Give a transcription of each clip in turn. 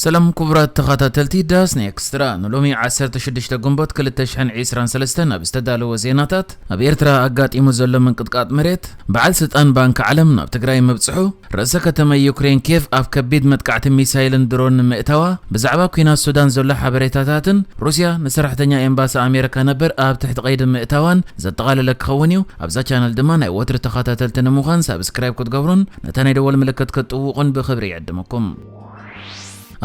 ሰላም ክቡራት ተኸታተልቲ ዳስኒ ኤክስትራ፣ ንሎሚ ዓሰርተ ሽዱሽተ ግንቦት ክልተ ሽሕን ዕስራን ሰለስተን ኣብ ዝተዳለወ ዜናታት፣ ኣብ ኤርትራ ኣጋጢሙ ዘሎ ምንቅጥቃጥ መሬት፣ በዓል ስልጣን ባንኪ ዓለም ናብ ትግራይ ምብጽሑ፣ ርእሰ ከተማ ዩክሬን ኬቭ ኣብ ከቢድ መጥቃዕቲ ሚሳይልን ድሮን ንምእታዋ፣ ብዛዕባ ኲናት ሱዳን ዘሎ ሓበሬታታትን ሩስያ ንሰራሕተኛ ኤምባሲ ኣሜሪካ ነበር ኣብ ትሕቲ ቀይዲ ምእታዋን ዘጠቓለለ ክኸውን እዩ። ኣብዛ ቻነል ድማ ናይ ወትሪ ተኸታተልቲ ንምዃን ሳብስክራይብ ክትገብሩን ነታ ናይ ደወል ምልክት ክትጥውቑን ብኽብሪ ይዕድመኩም።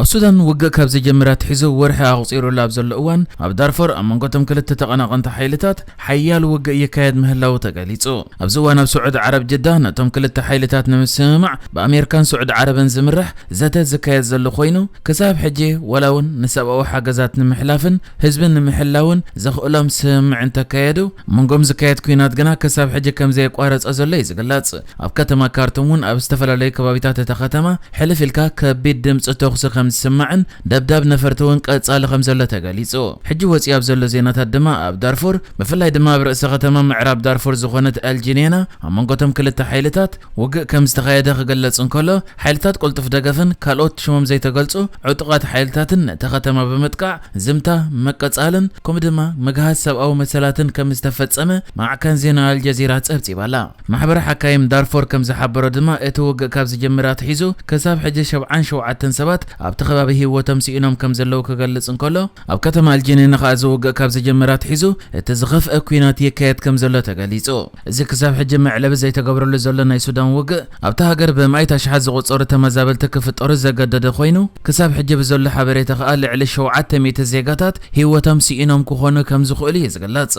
ኣብ ሱዳን ውግእ ካብ ዝጅምር ኣትሒዙ ወርሒ ኣቑጺሩሉ ኣብ ዘሎ እዋን፣ ኣብ ዳርፎር ኣብ መንጎ እቶም ክልተ ተቐናቐንቲ ሓይልታት ሓያል ውግእ ይካየድ ምህላዉ ተገሊጹ። ኣብዚ እዋን ኣብ ስዑዲ ዓረብ ጅዳ ነቶም ክልተ ሓይልታት ንምስምማዕ ብኣሜሪካን ስዑዲ ዓረብን ዝምራሕ ዘተ ዝካየድ ዘሎ ኮይኑ፣ ክሳብ ሕጂ ዋላ እውን ንሰብኣዊ ሓገዛት ንምሕላፍን ህዝቢ ንምሕላውን ዘኽእሎም ስምምዕ እንተካየዱ፣ መንጎም ዝካየድ ኲናት ግና ክሳብ ሕጂ ከም ዘየቋረጸ ዘሎ እዩ ዝግለጽ። ኣብ ከተማ ካርቱም እውን ኣብ ዝተፈላለዩ ከባቢታት እታ ከተማ ሕልፍ ኢልካ ከቢድ ድምፂ ተኹሲ ከም ዝስማዕን ደብዳብ ነፈርቲ እውን ቀጻሊ ከም ዘሎ ተገሊጹ። ሕጂ ወፂኡ ኣብ ዘሎ ዜናታት ድማ ኣብ ዳርፉር፣ ብፍላይ ድማ ኣብ ርእሰ ከተማ ምዕራብ ዳርፉር ዝኾነት ኣልጂኔና ኣብ መንጎ እቶም ክልተ ሓይልታት ውግእ ከም ዝተኻየደ ክግለጽ እንከሎ፣ ሓይልታት ቅልጡፍ ደገፍን ካልኦት ሽሞም ዘይተገልጹ ዕጡቓት ሓይልታትን ነታ ከተማ ብምጥቃዕ ዝምታ መቀጻልን ከምኡ ድማ ምግሃስ ሰብኣዊ መሰላትን ከም ዝተፈጸመ ማዕከን ዜና ኣልጀዚራ ጸብጺባ ኣላ። ማሕበር ሓካይም ዳርፎር ከም ዝሓበሮ ድማ፣ እቲ ውግእ ካብ ዝጅምር ኣትሒዙ ክሳብ ሕጂ ሸብዓን ሸውዓተን ሰባት ኣብቲ ከባቢ ህይወቶም ስኢኖም ከም ዘለዉ ክገልጽ እንከሎ፣ ኣብ ከተማ ኣልጀኔና ከኣ እዚ ውግእ ካብ ዝጅምር ኣትሒዙ እቲ ዝኸፍአ ኲናት ይካየድ ከም ዘሎ ተገሊጹ። እዚ ክሳብ ሕጂ መዕለቢ ዘይተገብረሉ ዘሎ ናይ ሱዳን ውግእ፣ ኣብታ ሃገር ብመኣይት ኣሽሓት ዝቑጸሩ ተመዛበልቲ ክፍጠሩ ዘገደደ ኮይኑ፣ ክሳብ ሕጂ ብዘሎ ሓበሬታ ከኣ ልዕሊ ሸውዓተ ሚእቲ ዜጋታት ህይወቶም ስኢኖም ክኾኑ ከም ዝኽእሉ እዩ ዝግለጽ።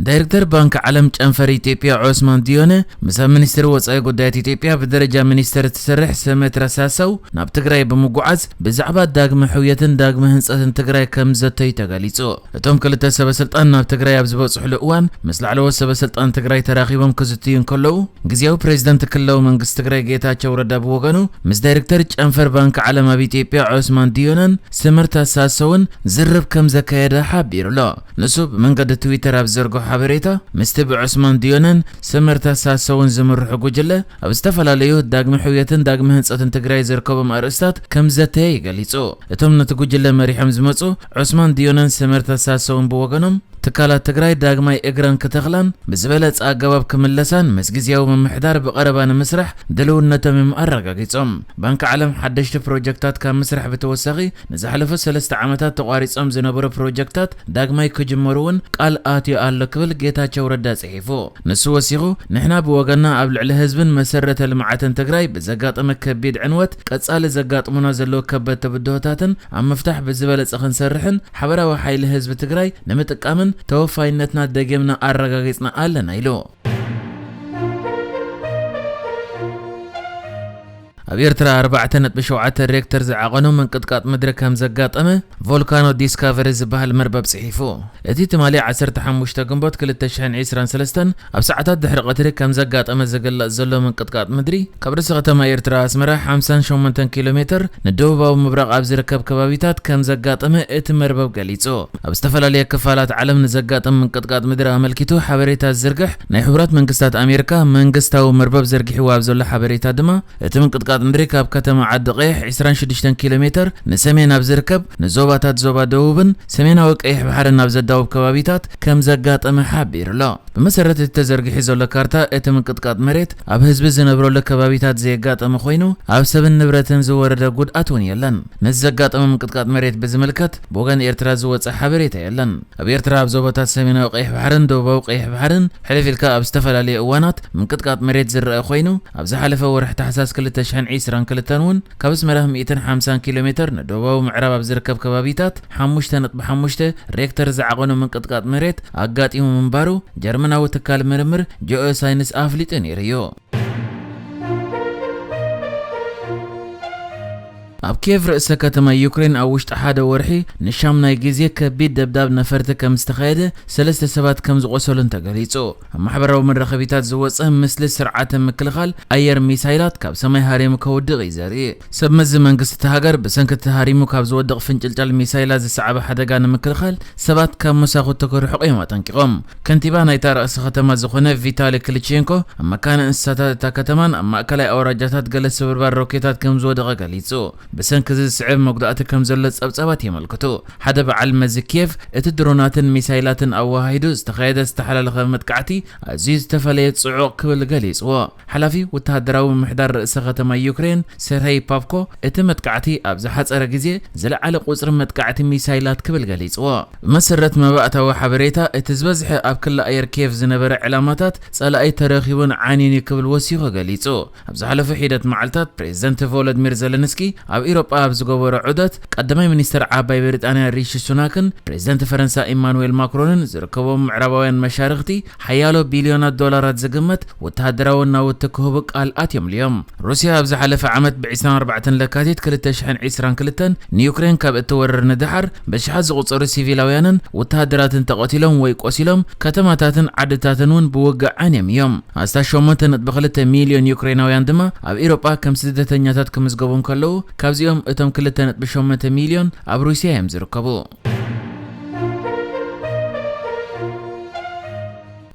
ዳይሬክተር ባንክ ዓለም ጨንፈር ኢትዮጵያ ዑስማን ዲዮነ ምስ ኣብ ሚኒስትሪ ወጻኢ ጉዳያት ኢትዮጵያ ብደረጃ ሚኒስትር እትሰርሕ ሰመትራ ሳሰው ናብ ትግራይ ብምጉዓዝ ብዛዕባ ዳግመ ሕውየትን ዳግመ ህንጸትን ትግራይ ከም ዘተዩ ተገሊጹ። እቶም ክልተ ሰበ ስልጣን ናብ ትግራይ ኣብ ዝበጽሕሉ እዋን ምስ ላዕለዎት ሰበ ስልጣን ትግራይ ተራኺቦም ክዝትዩ እንከለዉ፣ ግዝያዊ ፕሬዚደንት ክልላዊ መንግስቲ ትግራይ ጌታቸው ረዳ ብወገኑ ምስ ዳይሬክተር ጨንፈር ባንክ ዓለም ኣብ ኢትዮጵያ ዑስማን ዲዮነን ሰመርታ ሳሰውን ዝርብ ከም ዘካየደ ሓቢሩ ኣሎ። ንሱ ብመንገዲ ትዊተር ኣብ ዝዘርግሖ ሓበሬታ፣ ምስቲ ብዑስማን ዲዮነን ሰመርታ ሳሰውን ዝምርሑ ጉጅለ ኣብ ዝተፈላለዩ ዳግመ ሕውየትን ዳግመ ህንጸትን ትግራይ ዝርከቦም ኣርእስታት ከም ዘተየ እዩ ገሊጹ። እቶም ነቲ ጉጅለ መሪሖም ዝመጹ ዑስማን ዲዮነን ሰመርታ ሳሰውን ብወገኖም፣ ትካላት ትግራይ ዳግማይ እግረን ክተኽላን ብዝበለጸ ኣገባብ ክምለሳን ምስ ግዝያዊ ምምሕዳር ብቐረባ ንምስራሕ ድልውነቶም እዮም ኣረጋጊጾም። ባንኪ ዓለም ሓደሽቲ ፕሮጀክታት ካብ ምስራሕ ብተወሳኺ ንዝሓለፉ ሰለስተ ዓመታት ተቋሪጾም ዝነበሩ ፕሮጀክታት ዳግማይ ክጅመሩ እውን ቃል ኣትዩ ኣሎ ክብል ጌታቸው ረዳ ጽሒፉ። ንሱ ወሲኹ፣ ንሕና ብወገንና ኣብ ልዕሊ ህዝብን መሰረተ ልምዓትን ትግራይ ብዘጋጠመ ከቢድ ዕንወት ቀጻሊ ዘጋጥሙና ዘለዉ ከበድቲ ብድሆታትን ኣብ ምፍታሕ ብዝበለጸ ክንሰርሕን ሓበራዊ ሓይሊ ህዝቢ ትግራይ ንምጥቃምን ተወፋይነትና ደጊምና ኣረጋጊጽና ኣለና ኢሉ። ኣብ ኤርትራ ኣርባዕተ ነጥቢ ሸውዓተ ሬክተር ዝዓቐኑ ምንቅጥቃጥ ምድሪ ከም ዘጋጠመ ቮልካኖ ዲስካቨሪ ዝበሃል መርበብ ጽሒፉ። እቲ ትማሊ ዓሰርተ ሓሙሽተ ግንቦት ክልተ ሽሕን ዕስራን ሰለስተን ኣብ ሰዓታት ድሕሪ ቀትሪ ከም ዘጋጠመ ዝግለጽ ዘሎ ምንቅጥቃጥ ምድሪ፣ ካብ ርእሰ ከተማ ኤርትራ ኣስመራ ሓምሳን ሸሞንተን ኪሎ ሜትር ንደቡባዊ ምብራቕ ኣብ ዝርከብ ከባቢታት ከም ዘጋጠመ እቲ መርበብ ገሊጹ። ኣብ ዝተፈላለየ ክፋላት ዓለም ንዘጋጠም ምንቅጥቃጥ ምድሪ ኣመልኪቱ ሓበሬታ ዝዝርግሕ ናይ ሕቡራት መንግስታት ኣሜሪካ መንግስታዊ መርበብ ዘርጊሕዎ ኣብ ዘሎ ሓበሬታ ድማ፣ እቲ ምንቅጥቃጥ ምድሪ ካብ ከተማ ዓዲ ቀይሕ ዕስራን ሽዱሽተን ኪሎ ሜትር ንሰሜን ኣብ ዝርከብ ንዞባታት ዞባ ደቡብን ሰሜናዊ ቀይሕ ባሕርን ኣብ ዘዳውብ ከባቢታት ከም ዘጋጠመ ሓቢሩ ኣሎ። ብመሰረት እቲ ተዘርጊሑ ዘሎ ካርታ፣ እቲ ምንቅጥቃጥ መሬት ኣብ ህዝቢ ዝነብረሉ ከባቢታት ዘየጋጠመ ኮይኑ፣ ኣብ ሰብን ንብረትን ዝወረደ ጉድኣት እውን የለን። ነዚ ዘጋጠመ ምንቅጥቃጥ መሬት ብዝምልከት ብወገን ኤርትራ ዝወጸ ሓበሬታ የለን። ኣብ ኤርትራ ኣብ ዞባታት ሰሜናዊ ቀይሕ ባሕርን ደቡባዊ ቀይሕ ባሕርን ሕልፍ ኢልካ ኣብ ዝተፈላለዩ እዋናት ምንቅጥቃጥ መሬት ዝረአ ኮይኑ፣ ኣብ ዝሓለፈ ወርሒ ታሕሳስ ክልተ ሽሕን ዕስራን ክልተን እውን ካብ ኣስመራ ሚእትን ሓምሳን ኪሎ ሜትር ንደቡባዊ ምዕራብ ኣብ ዝርከብ ከባቢታት ሓሙሽተ ነጥቢ ሓሙሽተ ሬክተር ዝዓቐኑ ምንቅጥቃጥ መሬት ኣጋጢሙ ምንባሩ ጀርመናዊ ትካል ምርምር ጂኦሳይንስ ኣፍሊጡ ነይሩ እዩ። ኣብ ኪየቭ ርእሰ ከተማ ዩክሬን ኣብ ውሽጢ ሓደ ወርሒ ንሻምናይ ግዜ ከቢድ ደብዳብ ነፈርቲ ከም ዝተኻየደ፣ ሰለስተ ሰባት ከም ዝቖሰሉን ተገሊጹ። ኣብ ማሕበራዊ መራኸቢታት ዝወጸ ምስሊ ስርዓተ ምክልኻል ኣየር ሚሳይላት ካብ ሰማይ ሃሪሙ ከውድቕ እዩ ዘርኢ። ሰብ መዚ መንግስቲ እታ ሃገር ብሰንኪ እቲ ሃሪሙ ካብ ዝወድቕ ፍንጭልጫል ሚሳይላት ዝሰዓበ ሓደጋ ንምክልኻል ሰባት ካብ መሳኹቲ ክርሕቑ እዮም ኣጠንቂቖም። ከንቲባ ናይታ ርእሰ ከተማ ዝኾነ ቪታሊ ክሊቼንኮ ኣብ መካነ እንስሳታት እታ ከተማን ኣብ ማእከላይ ኣውራጃታት ገለ ስብርባር ሮኬታት ከም ዝወደቐ ገሊጹ። ብሰንኪ እዚ ዝስዕብ መጉዳእቲ ከም ዘሎ ጸብጻባት የመልክቱ። ሓደ በዓል መዚ ኪየቭ፣ እቲ ድሮናትን ሚሳይላትን ኣወሃሂዱ ዝተኻየደ ዝተሓላለኸ መጥቃዕቲ ኣዝዩ ዝተፈለየ ጽዑቕ ክብል ገሊጽዎ። ሓላፊ ወተሃደራዊ ምምሕዳር ርእሰ ከተማ ዩክሬን ሰርሄይ ፓቭኮ፣ እቲ መጥቃዕቲ ኣብ ዝሓጸረ ግዜ ዝለዓለ ቁጽሪ መጥቃዕቲ ሚሳይላት ክብል ገሊጽዎ። ብመሰረት መባእታዊ ሓበሬታ፣ እቲ ዝበዝሐ ኣብ ክሊ ኣየር ኪየቭ ዝነበረ ዕላማታት ጸላኢ ተረኺቡን ዓንዩን እዩ ክብል ወሲኹ ገሊጹ። ኣብ ዝሓለፈ ሒደት መዓልታት፣ ፕሬዚደንት ቮሎዲሚር ዘለንስኪ ኣብ ኢሮጳ ኣብ ዝገበሮ ዑደት፣ ቀዳማይ ሚኒስትር ዓባይ ብሪጣንያ ሪሺ ሱናክን ፕሬዚደንት ፈረንሳ ኢማኑኤል ማክሮንን ዝርከቦም ምዕራባውያን መሻርኽቲ ሓያሎ ቢልዮናት ዶላራት ዝግመት ወተሃደራዊ ናውቲ ክህቡ ቃል ኣትዮምሉ እዮም። ሩስያ ኣብ ዝሓለፈ ዓመት ብ ዕስራን ኣርባዕተን ለካቲት ክልተ ሽሕን ዕስራን ክልተን ንዩክሬን ካብ እትወርር ንደሓር፣ ብሽሓት ዝቑጸሩ ሲቪላውያንን ወተሃደራትን ተቐቲሎም ወይ ቆሲሎም፣ ከተማታትን ዓድታትን እውን ብውግእ ዓንዮም እዮም። ኣስታት ሸሞንተ ነጥቢ ክልተ ሚልዮን ዩክሬናውያን ድማ ኣብ ኤውሮጳ ከም ስደተኛታት ክምዝገቡ እንከለዉ፣ ካብዚኦም እቶም ክልተ ነጥቢ ሸሞንተ ሚልዮን ኣብ ሩስያ እዮም ዝርከቡ።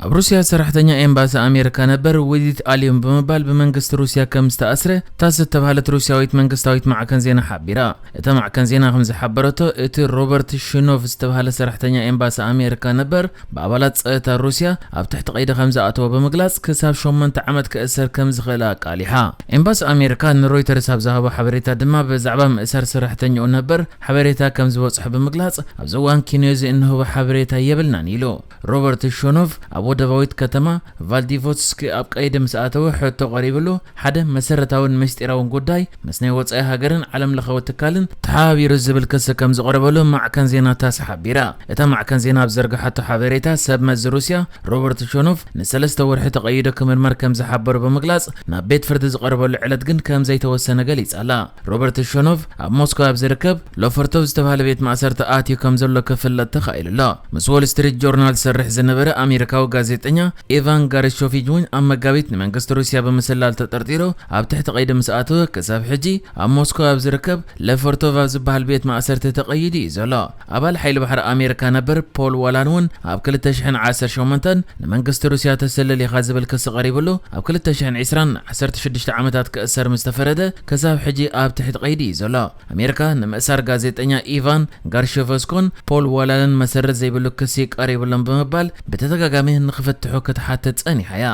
ኣብ ሩስያ ሰራሕተኛ ኤምባሲ ኣሜሪካ ነበር ዊዲት ኣልዩም ብምባል ብመንግስቲ ሩስያ ከም ዝተኣስረ ታስ ዝተባህለት ሩስያዊት መንግስታዊት ማዕከን ዜና ሓቢራ። እታ ማዕከን ዜና ከም ዝሓበረቶ፣ እቲ ሮበርት ሽኖቭ ዝተባህለ ሰራሕተኛ ኤምባሲ ኣሜሪካ ነበር ብኣባላት ጸጥታ ሩስያ ኣብ ትሕቲ ቀይዲ ከም ዝኣተወ ብምግላጽ፣ ክሳብ ሸሞንተ ዓመት ክእሰር ከም ዝኽእል ኣቃሊሓ። ኤምባሲ ኣሜሪካ ንሮይተርስ ኣብ ዝሃቦ ሓበሬታ ድማ፣ ብዛዕባ ምእሳር ሰራሕተኛኡ ነበር ሓበሬታ ከም ዝበጽሖ ብምግላጽ፣ ኣብዚ እዋን ኪንዮዚ እንህቦ ሓበሬታ የብልናን ኢሉ። ሮበርት ሾኖቭ ኣብ ወደባዊት ከተማ ቫልዲቮትስክ ኣብ ቀይዲ ምስ ኣተወ፣ ሕቶ ቀሪብሉ፣ ሓደ መሰረታውን ምስጢራውን ጉዳይ ምስ ናይ ወጻኢ ሃገርን ዓለም ለኻዊ ትካልን ተሓባቢሩ ዝብል ክሲ ከም ዝቐረበሉ ማዕከን ዜና ታስ ሓቢራ። እታ ማዕከን ዜና ኣብ ዘርግሓቶ ሓበሬታ፣ ሰብ መዚ ሩስያ ሮበርት ሾኖቭ ንሰለስተ ወርሒ ተቐይዱ ክምርመር ከም ዝሓበሩ ብምግላጽ፣ ናብ ቤት ፍርዲ ዝቐርበሉ ዕለት ግን ከም ዘይተወሰነ ገሊጻ ኣላ። ሮበርት ሾኖቭ ኣብ ሞስኮ ኣብ ዝርከብ ሎፈርቶቭ ዝተባህለ ቤት ማእሰርቲ ኣትዩ ከም ዘሎ ክፍለጥ ተኻኢሉ ኣሎ። ምስ ዎል ስትሪት ጆርናል ዝሰርሕ ዝነበረ ኣሜሪካዊ ጋዜጠኛ ኢቫን ጋሪሾቪች እውን ኣብ መጋቢት ንመንግስቲ ሩስያ ብምስላል ተጠርጢሩ ኣብ ትሕቲ ቀይዲ ምስ ኣተወ፣ ክሳብ ሕጂ ኣብ ሞስኮ ኣብ ዝርከብ ሌፎርቶቭ ኣብ ዝበሃል ቤት ማእሰርቲ ተቐይዱ እዩ ዘሎ። ኣባል ሓይሊ ባሕሪ ኣሜሪካ ነበር ፖል ዋላን እውን ኣብ ክልተ ሽሕን ዓሰርተ ሸሞንተን ንመንግስቲ ሩስያ ተሰልል ኢኻ ዝብል ክሲ ቀሪብሉ፣ ኣብ ክልተ ሽሕን ዕስራን ዓሰርተ ሽዱሽተ ዓመታት ክእሰር ምስ ተፈረደ፣ ክሳብ ሕጂ ኣብ ትሕቲ ቀይዲ እዩ ዘሎ። ኣሜሪካ ንምእሳር ጋዜጠኛ ኢቫን ጋርሽቨስኮን ፖል ዋላንን መሰረት ዘይብሉ ክሲ ቀሪብሎም ብምባል ብተደጋጋሚ ንክፍትሑ ክትሓትት ጸኒሓ እያ።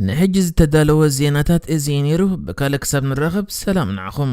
ንሕጂ ዝተዳለወ ዜናታት እዚ እዩ ነይሩ። ብካልእ ክሳብ ንራኸብ፣ ሰላም ንዓኹም።